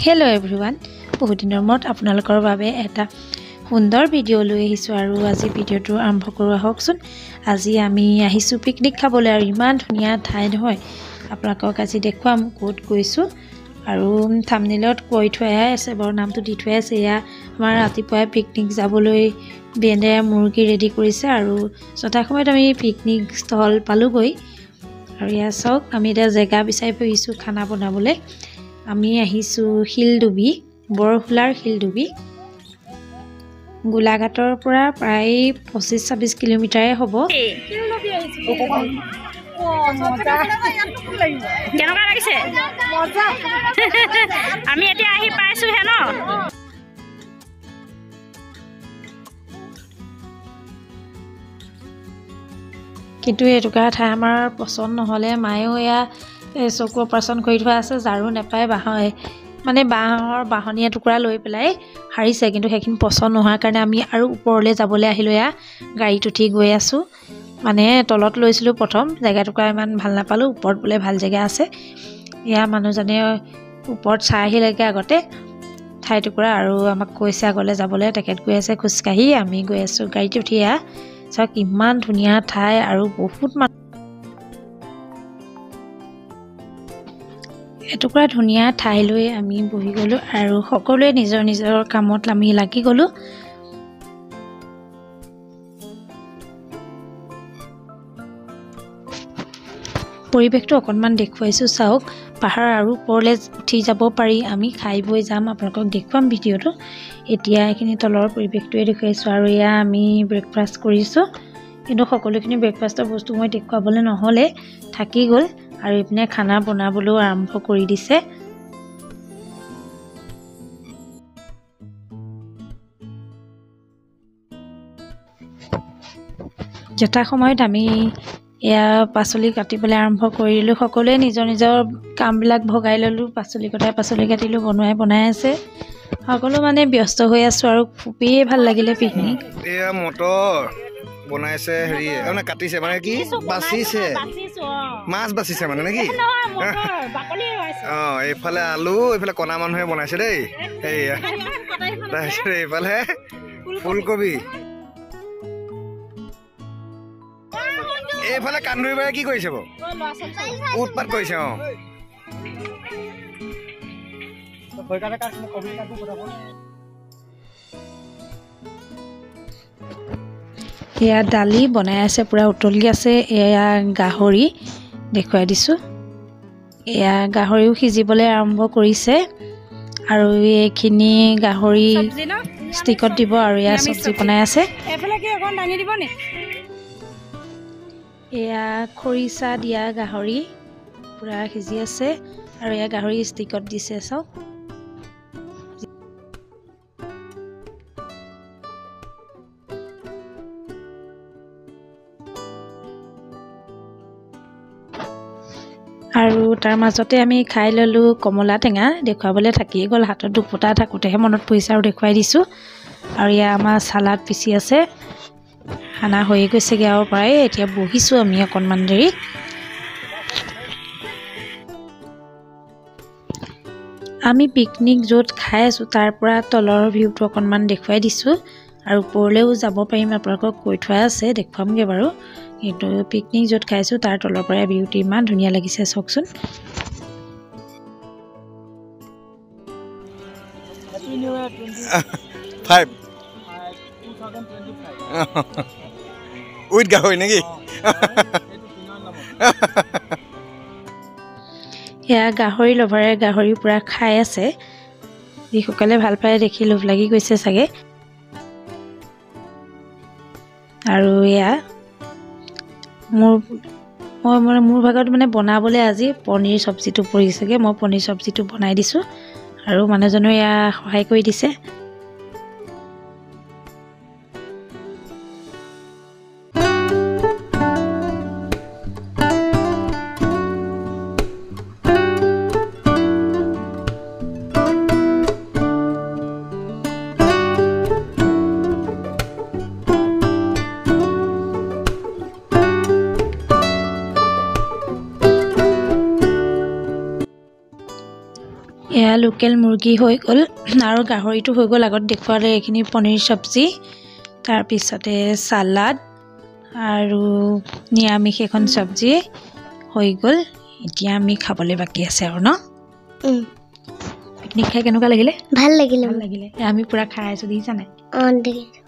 Hello' everyone, বহুত দিনৰ মূৰত আপোনালোকৰ বাবে এটা সুন্দৰ ভিডিঅ' লৈ আহিছোঁ আৰু আজি ভিডিঅ'টো আৰম্ভ কৰোঁ আহকচোন। আজি আমি আহিছোঁ পিকনিক খাবলৈ আৰু ইমান ধুনীয়া ঠাই নহয়, আপোনালোকক আজি দেখুৱাম ক'ত গৈছোঁ। আৰু থাম্বনেইলত কৈ থোৱাই আছে বাৰু, নামটো দি থোৱাই আছে। এয়া আমাৰ ৰাতিপুৱাই পিকনিক যাবলৈ বেণ্ডে মুৰ্গী ৰেডি কৰিছে আৰু যথাসময়ত আমি পিকনিক স্থল পালোঁগৈ। আৰু এয়া চাওক, আমি এতিয়া জেগা বিচাৰি ফুৰিছোঁ খানা বনাবলৈ। আমি আহিছোঁ শিলডুবি, বৰহোলাৰ শিলডুবি। গোলাঘাটৰ পৰা প্ৰায় 25-26 কিলোমিটাৰে হ'ব। কেনেকুৱা লাগিছে? আমি এতিয়া আহি পাইছোহে ন। কিন্তু এটুকুৰা ঠাই আমাৰ পচন্দ নহ'লে। মায়েও এয়া চকু অপাৰেশ্যন কৰি থোৱা আছে, ঝাৰু নাপায়, বাঁহৰ মানে বাঁহৰ বাঁহনি এটুকুৰা লৈ পেলাই সাৰিছে। কিন্তু সেইখিনি পচন্দ নোহোৱাৰ কাৰণে আমি আৰু ওপৰলৈ যাবলৈ আহিলোঁ। এয়া গাড়ীত উঠি গৈ আছোঁ, মানে তলত লৈছিলোঁ প্ৰথম, জেগা টুকুৰা ইমান ভাল নাপালোঁ, ওপৰত বোলে ভাল জেগা আছে। এয়া মানুহজনে ওপৰত চাই আহিলেগৈ আগতে ঠাই টুকুৰা আৰু আমাক কৈছে আগলৈ যাবলৈ। তেখেত গৈ আছে খোজকাঢ়ি, আমি গৈ আছোঁ গাড়ীত উঠি। এয়া চাওক ইমান ধুনীয়া ঠাই আৰু বহুত মানুহ। এটুকুৰা ধুনীয়া ঠাইলৈ আমি বহি গ'লোঁ আৰু সকলোৱে নিজৰ নিজৰ কামত আমি লাগি গ'লোঁ। পৰিৱেশটো অকণমান দেখুৱাইছোঁ, চাওক। পাহাৰ আৰু ওপৰলৈ উঠি যাব পাৰি, আমি খাই বৈ যাম, আপোনালোকক দেখুৱাম ভিডিঅ'টো। এতিয়া এইখিনি তলৰ পৰিৱেশটোৱে দেখুৱাইছোঁ। আৰু এয়া আমি ব্ৰেকফাষ্ট কৰিছোঁ, কিন্তু সকলোখিনি ব্ৰেকফাষ্টৰ বস্তু মই দেখুৱাবলৈ নহ'লে, থাকি গ'ল। আৰু এইপিনে খানা বনাবলৈও আৰম্ভ কৰি দিছে। যথাসময়ত আমি এয়া পাচলি কাটিবলৈ আৰম্ভ কৰিলোঁ। সকলোৱে নিজৰ নিজৰ কামবিলাক ভগাই ল'লোঁ। পাচলি কটাই পাচলি কাটিলোঁ, বনোৱাই বনাই আছে, সকলো মানে ব্যস্ত হৈ আছোঁ আৰু খুবেই ভাল লাগিলে পিকনিক। এয়া মটৰ বনাইছে, হেৰি মানে কাটিছে, মানে কি বাচিছে, মাছ বাচিছে মানে নেকি? অ, এইফালে আলু, এইফালে কণা মানুহে বনাইছে দেই। এইয়া তাৰপিছত এইফালে ফুলকবি, এইফালে কান্দুৰী বায়ে কি কৰিছে বাৰু? উৎপাত কৰিছে। অ, এয়া দালি বনাই আছে, পূৰা উতলি আছে। এয়া গাহৰি দেখুৱাই দিছোঁ, এয়া গাহৰিও সিজিবলৈ আৰম্ভ কৰিছে। আৰু এইখিনি গাহৰি ষ্টিকত দিব আৰু এয়া চব্জি বনাই আছে। এয়া খৰিচা দিয়া গাহৰি পূৰা সিজি আছে আৰু এয়া গাহৰি ষ্টিকত দিছে, চাওক। আৰু তাৰ মাজতে আমি খাই ল'লোঁ কমলা টেঙা, দেখুৱাবলৈ থাকিয়ে গ'ল, হাতত দুপোটা থাকোঁতেহে মনত পৰিছে আৰু দেখুৱাই দিছোঁ। আৰু এয়া আমাৰ চালাড পিচি আছে, খানা হৈয়ে গৈছেগৈ আৰু প্ৰায়। এতিয়া বহিছোঁ আমি অকণমান দেৰি। আমি পিকনিক য'ত খাই আছোঁ তাৰ পৰা তলৰ ভিউটো অকণমান দেখুৱাই দিছোঁ আৰু ওপৰলৈও যাব পাৰিম, আপোনালোকক কৈ থোৱা আছে, দেখুৱামগৈ বাৰু। কিন্তু পিকনিক য'ত খাইছোঁ তাৰ তলৰ পৰাই ভিউটো ইমান ধুনীয়া লাগিছে, চাওকচোন। উইথ গাহৰি নেকি? এয়া গাহৰি লভাৰে গাহৰি পূৰা খাই আছে, যিসকলে ভাল পায় দেখি লোভ লাগি গৈছে চাগে। আৰু এয়া মোৰ মই মানে মোৰ ভাগত মানে বনাবলৈ আজি পনীৰ চব্জিটো পৰিছেগৈ, মই পনীৰ চব্জিটো বনাই দিছোঁ আৰু মানুহজনেও এয়া সহায় কৰি দিছে। এয়া লোকেল মুৰ্গী হৈ গ'ল আৰু গাহৰিটো হৈ গ'ল। আগত দেখুৱালে এইখিনি পনীৰ চব্জি, তাৰপিছতে চালাড আৰু নিৰামিষ এখন চব্জি হৈ গ'ল। এতিয়া আমি খাবলৈ বাকী আছে আৰু ন। পিকনিক খাই কেনেকুৱা লাগিলে? ভাল লাগিলে। ভাল লাগিলে। আমি পূৰা খাই আছোঁ, দেখিছা নাই? অঁ, দেখিছোঁ।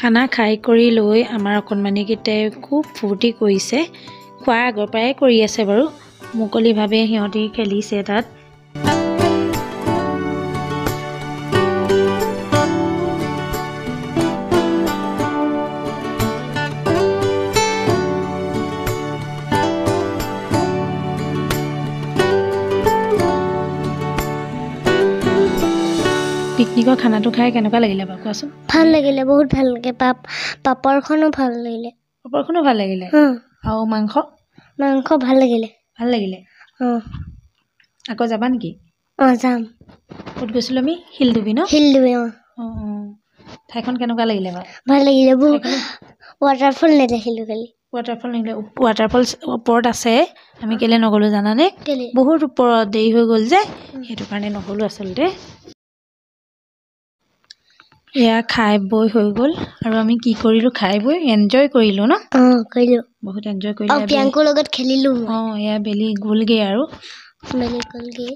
খানা খাই কৰি লৈ আমাৰ অকণমানিকেইটাই খুব ফূৰ্তি কৰিছে। খোৱাৰ আগৰ পৰাই কৰি আছে বাৰু, মুকলিভাৱে সিহঁতি খেলিছে তাত। পিকনিকৰ খানাটো খাই কেনেকুৱা লাগিলে বাৰু কোৱাচোন? ভাল লাগিলে, বহুত ভাল লাগে। পাপৰখনো ভাল লাগিলে। পাপৰখনো ভাল লাগিলে। আৰু মাংস? মাংস ভাল লাগিলে। ভাল লাগিলে। অঁ। আকৌ যাবা নেকি? অঁ, যাম। ক'ত গৈছিলোঁ আমি? শিলডুবি ন? শিলডুবি, অঁ। অঁ অঁ। ঠাইখন কেনেকুৱা লাগিলে বাৰু? ভাল লাগিলে বহুত। ৱাটাৰফল নেদেখিলোঁ খালি। ৱাটাৰফল নেদেখিলোঁ। ৱাটাৰফল ওপৰত আছে, আমি কেলৈ নগ'লোঁ জানানে? বহুত ওপৰত, দেৰি হৈ গ'ল যে, সেইটো কাৰণে নগ'লোঁ আচলতে। এয়া খাই বৈ হৈ গ'ল আৰু আমি কি কৰিলোঁ, খাই বৈ এনজয় কৰিলোঁ ন? অঁ, কৰিলোঁ, বহুত এনজয় কৰিলোঁ। প্ৰিয়াংকুৰ লগত খেলিলোঁ। অঁ, এয়া বেলি গ'লগৈ আৰু। বেলি গ'লগৈ।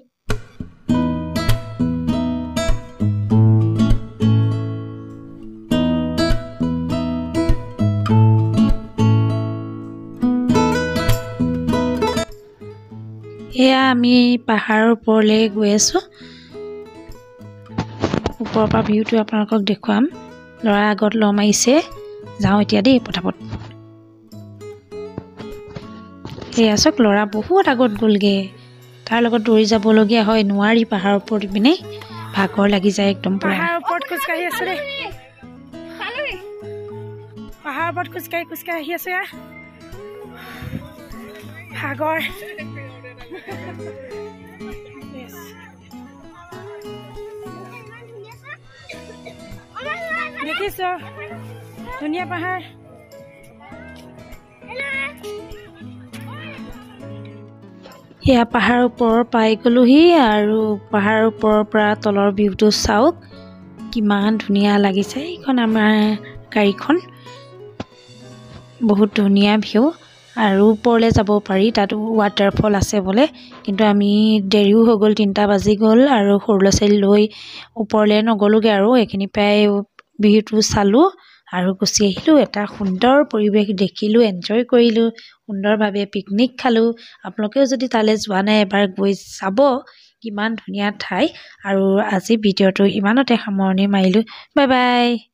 এয়া আমি পাহাৰৰ ওপৰলৈ গৈ আছোঁ। ওপৰৰ পৰা ভিউটো আপোনালোকক দেখুৱাম। ল'ৰা আগত ল মাৰিছে, যাওঁ এতিয়া দেই পটাপট। সেয়া চাওক, ল'ৰা বহুত আগত গ'লগৈ। তাৰ লগত দৌৰি যাবলগীয়া হয়, নোৱাৰি পাহাৰৰ ওপৰত পিনে, ভাগৰ লাগি যায় একদম পূৰা। পাহাৰৰ ওপৰত খোজকাঢ়ি আছোঁ দেই, পাহাৰৰ ওপৰত খোজকাঢ়ি খোজকাঢ়ি আহি আছোঁ। এয়া ভাগৰ। দেখিছ ধুনীয়া পাহাৰ। এয়া পাহাৰৰ ওপৰ পাই গ'লোহি আৰু পাহাৰৰ ওপৰৰ পৰা তলৰ ভিউটো চাওক কিমান ধুনীয়া লাগিছে। এইখন আমাৰ গাড়ীখন, বহুত ধুনীয়া ভিউ। আৰু ওপৰলৈ যাব পাৰি, তাত ৱাটাৰফল আছে বোলে, কিন্তু আমি দেৰিও হৈ গ'ল, 3টা বাজি গ'ল আৰু সৰু ল'ৰা ছোৱালী লৈ ওপৰলৈ নগ'লোগৈ আৰু এইখিনি প্ৰায় ভিউটো চালোঁ আৰু গুচি আহিলোঁ। এটা সুন্দৰ পৰিৱেশ দেখিলোঁ, এনজয় কৰিলোঁ, সুন্দৰভাৱে পিকনিক খালোঁ। আপোনালোকেও যদি তালৈ যোৱা নাই এবাৰ গৈ চাব, কিমান ধুনীয়া ঠাই। আৰু আজি ভিডিঅ'টো ইমানতে সামৰণি মাৰিলোঁ। Bye bye.